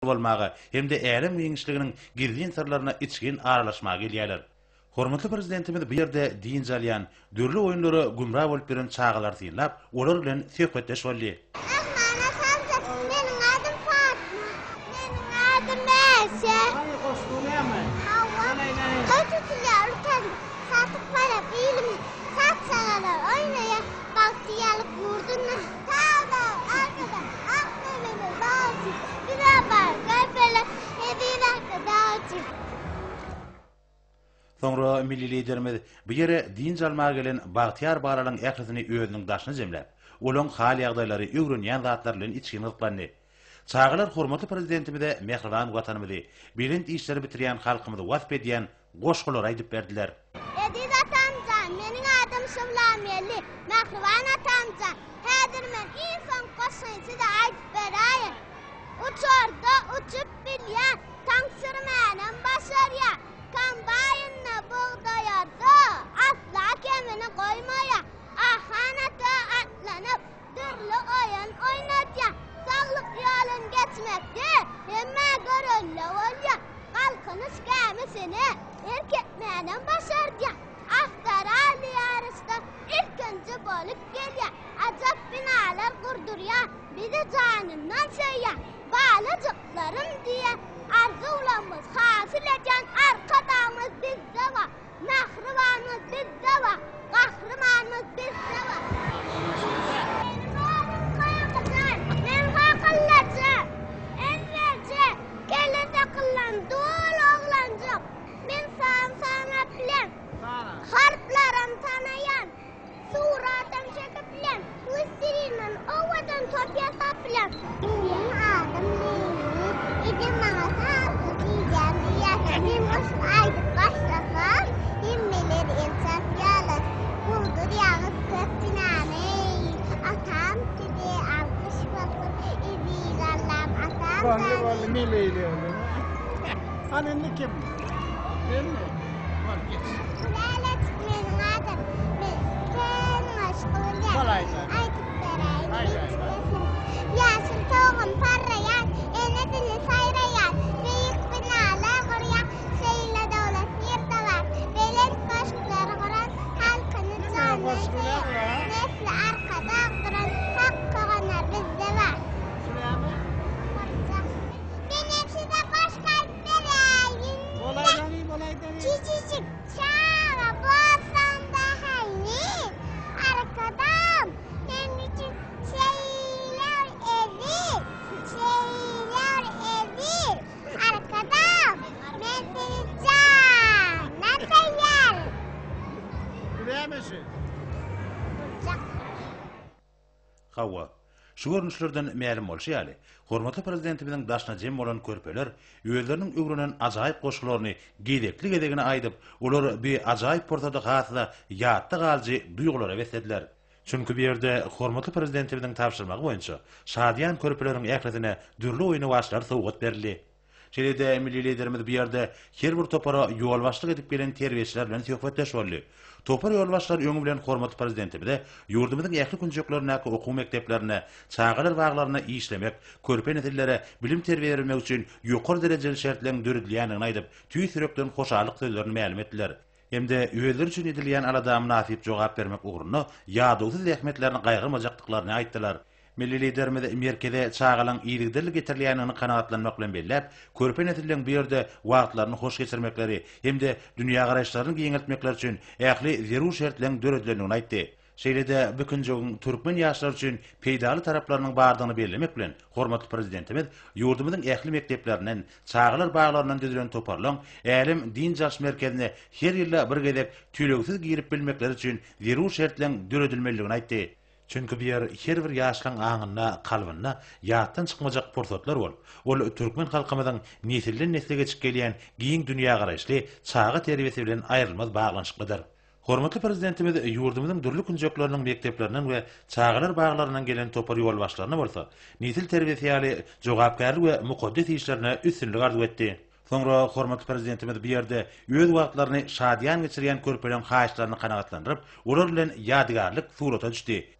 bolmaga hem-de älem giňişliginiň gizlin syrlaryna içgin aralaşmaga gelýärler. Hormatly Prezidentimiz bu ýerde dynç alýan, dürli oýunlara gümra bolup ýören çagalary synlap, olar bilen söhbetdeş boldy. Myhmana saldyk. Meniň adym Patma. Meniň adym Äşe. Hawa. Toý tutulýar utandyk. Satyp baryp ilimiz. Saz çagalar oýnaýar. Bagtyýarlyk ýurdunda. Tagda arkada ak memeli bagçy. Bizem bar körpeler eziz Arkadag üçin. Soňra milli Liderimiz bu ýere dynç almaga gelen bagtyýar balalaryň ählisini özüniň daşyna jemläp, olaň hal-ýagdaýlary, öwrenýän zatlary bilen içgin gyzyklandy. Çagalar hormatly Prezidentimize mähriban Watanymyzy, belent işleri bitirýän halkymyzy wasp edýän goşgulary aýdyp berdiler. Eziz atamjan, meniň adym Şybylamgeldi. Mähriban atamjan, häzir men iň soňky goşgyny size aýdyp beräýin. Uçarda uçup bilýän, tank sürmänem başarýan, kombaýnda bugdaýarda asla kemini goýmaýan, Ahan ata atlanyp, dürli oýun oýnadýan, saglyk ýoluny geçmekde hemmä görelde bolýan, Galkynyş gämisine erk etmänem başardýan, Awtoralli ýaryşda ilkinji bolup gelýän, ajap binalar gurdurýan, bizi janyndan söýýän, balajyklarym diýen arzuwlarymyz hasyl edýän Arkadagymyz bizde bar, mähribanymyz bizde bar, gahrymanymyz bizde bar. Meniň adym Kakajan, men hakyllaja, ezberje, kelle sakyllan doly oglanjyk. Men san sanap bilen, harplaram tanaýan. Suratam çekip bilen, plastilinden owadan top ýasap bilen. Meniň adym Leýli. Ejem maňa tatly diýýän diýýär. Men goşgy aýdyp başlasam, hemmeler el çarpýarlar. Gurdurýaňyz köp binany. Atam size alkyş bolsun, eziz Allam atam Boldy, boldy, men Leýli boldum. Hany indi kim? Menmi? Bol, geç. Lälejik meniň adym. Men kän goşgy bilýän. Bol aýdaý. Aýdyp beräýin. Aýdaý. Ýaşyl togum parraýan, ene dili saýraýan, beýik binalar gurýan şeýle döwlet nirde bar? Belent köşkler guran, halkyny jandan söýen, nesli arkadag duran Hak koganar bizde bar. Şu näme? Gurjak. Menem size goşgy aýdyp beräýin. Bol aýdaly, bol aýdaly. Kiçijik çaga bolsam-da heniz, Arkadagym seň üçin şeýle bir eziz, şeýle bir eziz. Arkadagym, men seni jandan söýýärin. Bu näme şu? Gurjak. Hawa, şu görnüşlerden mälim bolşy ýaly, hormatly Prezidentimiziň daşyna jem bolan körpeler özleriniň öwrenen ajaýyp goşgularyny gezekli-gezegine aýdyp, olar bu ajaýyp pursady has-da ýatda galyjy duýgulara beslediler. Çünki bu ýerde hormatly Prezidentimiziň tabşyrmagy boýunça şadyýan körpeleriň ählisine dürli oýnawaçlar sowgat berildi. Şeýle-de milli Liderimiz bu ýerde her bir topara ýolbaşçylyk edip gelen terbiýeçiler bilen söhbetdeş boldy. Topar ýolbaşçylary öňi bilen hormatly Prezidentimize ýurdumyzyň ähli künjeklerindäki okuw mekdeplerinde, çagalar baglarynda işlemek, körpe nesillere bilim-terbiýe bermek üçin ýokary derejeli şertleriň döredilýändigini aýdyp, tüýs ýürekden hoşallyk sözlerini mälim etdiler. Hem-de özleri üçin edilýän alada mynasyp jogap bermek ugrunda ýadawsyz zähmetlerini gaýgyrmajakdyklaryny aýtdylar. Milli Liderimiz merkeze çagalaryň yzygiderli getirilýändigini kanagatlanmak bilen belläp, körpe nesilleň bu ýerde wagtlaryny hoş geçirmekleri hem-de dünýägaraýyşlaryny giňeltmekleri üçin ähli zerur şertleň döredilendigini aýtdy. Şeýle-de bu künjegiň türkmen ýaşlary üçin peýdaly taraplarynyň bardygyny bellemek bilen, hormatly Prezidentimiz ýurdumyzyň ähli mekdeplerinden, çagalar baglaryndan düzülen toparlaryň Älem dynç alyş merkezine her ýylda bir gezek tölegsiz girip bilmekleri üçin zerur şertleň döredilmelidigini aýtdy. Çünki bu ýer her bir ýaşlaň aňynda, kalbynda ýatdan çykmajak pursatlar bolup, ol türkmen halkymyzyň nesilden-nesle geçip gelýän giň dünýägaraýyşly çaga terbiýesi bilen aýrylmaz baglanyşyklydyr. Hormatly Prezidentimiz ýurdumyzyň dürli künjekleriniň mekdeplerinden we çagalar baglaryndan gelen topar ýolbaşçylaryna bolsa nesil terbiýesi ýaly jogapkärli we mukaddes işlerine üstünlik arzuw etdi. Soňra hormatly Prezidentimiz bu ýerde öz wagtlaryny şadyýan geçirýän körpeleriň haýyşlaryny kanagatlandyryp, olar bilen ýadygärlik surata düşdi.